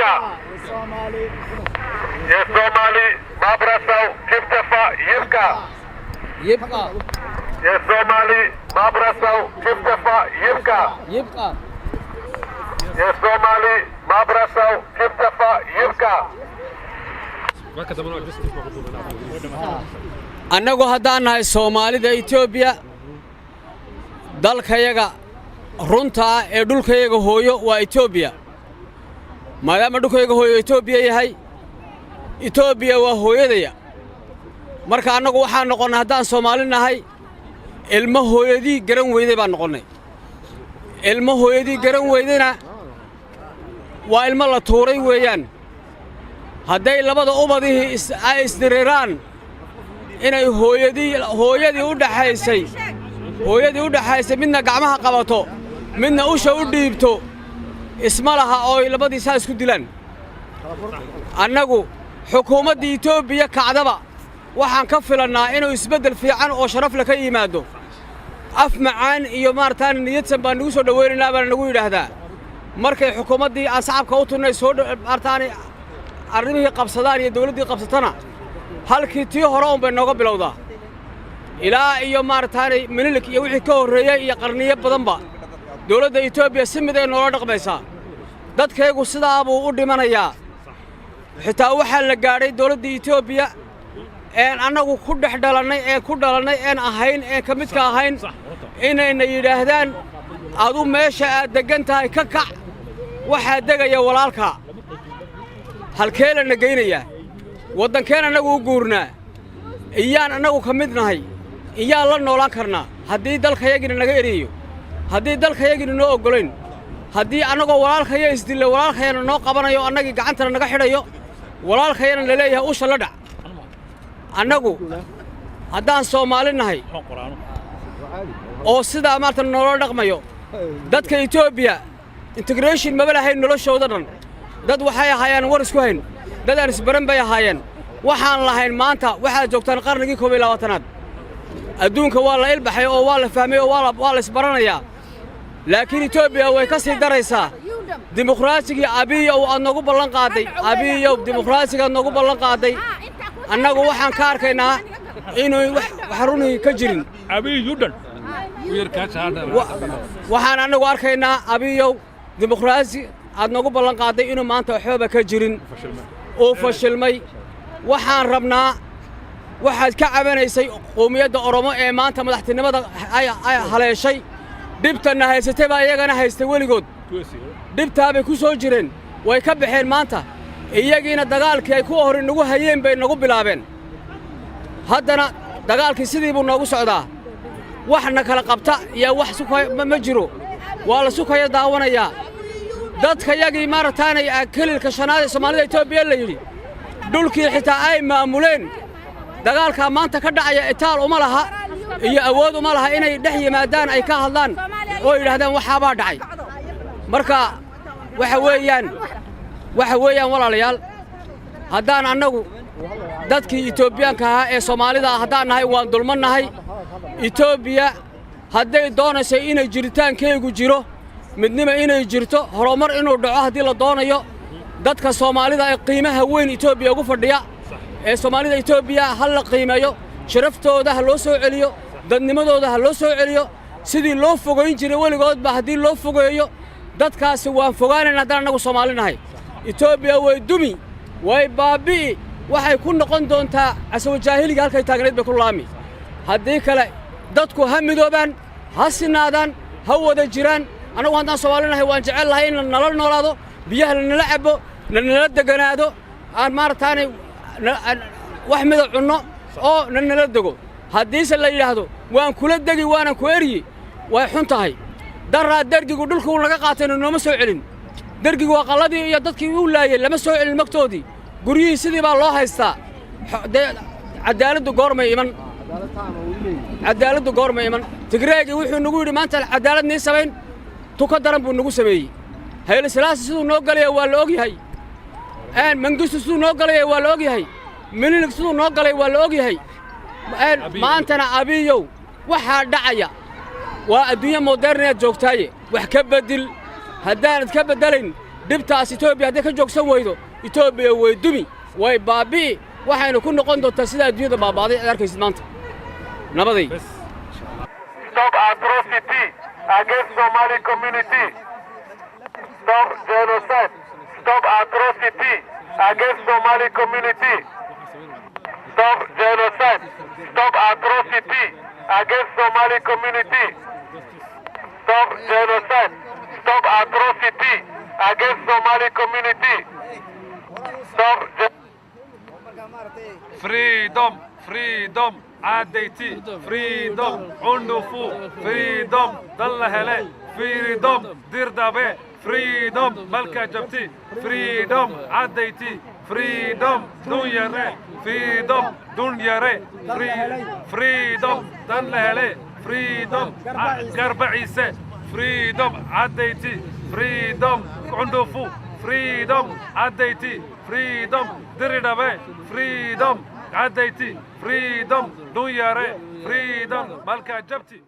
ይብቃ። የሶማሊ ማህበረሰብ ጭፍጨፋ ይብቃ። ይብቃ። የሶማሊ ማህበረሰብ ጭፍጨፋ ይብቃ። ይብቃ። የሶማሊ ማህበረሰብ ጭፍጨፋ ይብቃ። Annagu haddaan nahay Soomaalida Etoobiya, dalkayaga runta ah ee dhulkayaga hooyo waa Etoobiya. Maadaama dhulkayaga hooyo Etoobiya yahay, Etoobiya waa hooyadaya. Marka annagu waxaan noqonnay, haddaan Soomaali nahay, ilmo hooyadii garan weyday baan noqonnay. Ilmo hooyadii garan weydayna waa ilmo la tuuray weeyaan. Hadday labada ubadihii ay isdiriraan, inay hooyadii u dhaxaysay, hooyadii u dhaxaysay midna gacmaha qabato, midna usha u dhiibto, isma laha oo ay labadii saa isku dilaan. Annagu xukuumadda Etoobiya kacdaba waxaan ka filannaa inuu isbeddel fiican oo sharaf leh ka yimaado. Af macaan iyo maaragtaan niyadsan baan nagu soo dhowaynaynaa baana nagu yidhaahdaa. Markay xukuumaddii aan sacabka u tunnay soo maarataani arrimihii qabsadaan iyo dawladdii qabsatana, halkii tii hore un bay nooga bilowdaa. Ilaa iyo maaragtaanay Minilik iyo wixii ka horreeyey iyo qarniyo badanba dawladda Etoobiya si mid ay noola dhaqmaysaa. Dadkaygu sidaa buu u dhimanayaa. Xitaa waxaa la gaadhay dawladda Etoobiya een annagu ku dhex dhalannay, een ku dhalannay, een ahayn, een ka midka ahayn, inayna yidhaahdaan: "Adu meesha aad deggan tahay ka kac, waxaa degaya walaalkaa." Halkee lana geynayaa? Waddankeen annagu u guurnaa? Iyaan annagu ka mid nahay? Iyaan la noolaan karnaa haddii dalkayagina naga eriyayo, haddii dalkayagina noo oggolayn, haddii annagoo walaalkaya isdille walaalkayana noo qabanayo, annagii gacantana naga xidhayo, walaalkayana la leeyahay usha la dhac? Annagu haddaan Soomaali nahay oo sidaa maarata noola dhaqmayo dadka Etoobiya, integration maba lahayn noloshooda dhan. Dad waxay ahaayeen war isku hayn, dad aan isbaran bay ahaayeen. Waxaan lahayn maanta waxaad joogtaan qarnigii 21aad. Adduunka waa la ilbaxay oo waa la fahmay oo waa la isbaranayaa, laakiin Etoobiya way ka sii daraysaa. Dimuqraasigii Abiyow aad noogu ballan qaaday, Abiyow, dimuqraasiga aad noogu ballan qaaday, annagu waxaan ka arkaynaa inuu wax runii ka jirin. Waxaan annagu arkaynaa, Abiyow, dimuqraasi aad noogu ballan qaaday inuu maanta waxbaba ka jirin, uu fashilmay. Waxaan rabnaa, waxaad ka cabanaysay qowmiyadda Oromo ee maanta madaxtinimada ay haleeshay, dhibtanna haysatay baa iyagana haystay weligood. Dhibtaa bay ku soo jireen, way ka baxeen. Maanta iyagiina dagaalkii ay kuwa hore nagu hayeen bay nagu bilaabeen. Haddana dagaalkii sidii buu noogu socdaa. Waxna kala qabta iyo wax sukaya ma jiro. Waa la sukaya daawanayaa. Dadkayagii maaragtaanay kelilka shanaad ee Soomaalida Etoobiya la yidhi, dhulkii xitaa ay maamuleen, dagaalkaa maanta ka dhacaya itaal uma laha iyo awood uma laha inay dhex yimaadaan, ay ka hadlaan oo yidhahdaan waxaabaa dhacay. Marka waxa weeyaan, walaalayaal, haddaan annagu dadkii Etoobiyaanka ahaa ee Soomaalida ah haddaan nahay, waan dulmannahay. Etoobiya hadday doonayso inay jiritaankeygu jiro, midnima inay jirto, horumar inuu dhaco haddii la doonayo, dadka Soomaalida ee qiimaha weyn Etoobiya ugu fadhiya ee Soomaalida Etoobiya ha la qiimeeyo, sharaftooda ha loo soo celiyo, dadnimadooda ha loo soo celiyo. Sidii loo fogayn jiray weligoodba haddii loo fogeeyo dadkaasi, waan fogaanayna haddaan annagu Soomaali nahay. Etoobiya way dumi, way baabbi'i, waxay ku noqon doontaa casawo jaahiliga halkay taagnayd bay ku laami. Haddii kale dadku ha midoobaan, ha sinaadaan, ha wada jiraan. Annagu haddaan Soomaali nahay waan jecel lahay in nala noolaado, biyaha lanala cabbo, lanala deganaado, aan maaragtaanay wax mida cunno oo nanala dego. Haddiise la yidhaahdo waan kula degi, waanan ku eryi, way xun tahay. Daraa dergigu dhulkuu naga qaatayna nooma soo celin. Dergigu waa qalladii iyo dadkii uu laayey, lama soo celin magtoodii. Guryihii sidii baa loo haystaa. Dee caddaaladdu goormay iman? Caddaaladdu goormay iman? Tigreegii wuxuu nagu yidhi maanta caddaalad nii samayn, tuka daran buu nagu sameeyey. Hayle Silaasi siduu noo galaya waa la og yahay. Mangistu siduu noo galaya waa la og yahay. Minilig siduu noo galay waa la og yahay. Maantana Abiyow, waxaa dhacaya waa adduunya moderneed joogtaaye, wax ka beddel. Haddaanad ka beddelayn Dhibtaas Etoobiya hadday ka joogsan weydo, Etoobiya way dumi, way baabbi'i, waxayna ku noqon doontaa sida adduunyada baaba'day aad arkaysid maanta. Nabaday. Stop atrocity against Somali community. Stop genocide. Stop atrocity against Somali community. Stop genocide. Stop atrocity against Somali community. Stop genocide. Stop atrocity against Somali community. Stop. Freedom, freedom, cadayti, freedom, Cundhufu, freedom, Dalla hele, freedom, Dirdabe, freedom, Malka Jabti, freedom, cadayti, freedom, Dunyare, freedom, Dunyare, freedom, Dalla hele, freedom, Garba Ciise, freedom, cadayti, freedom, Cundhufu, freedom, cadayti, freedom, Diridhabe, freedom, cadayti, freedom, Dunyare, freedom, Malka Jabti.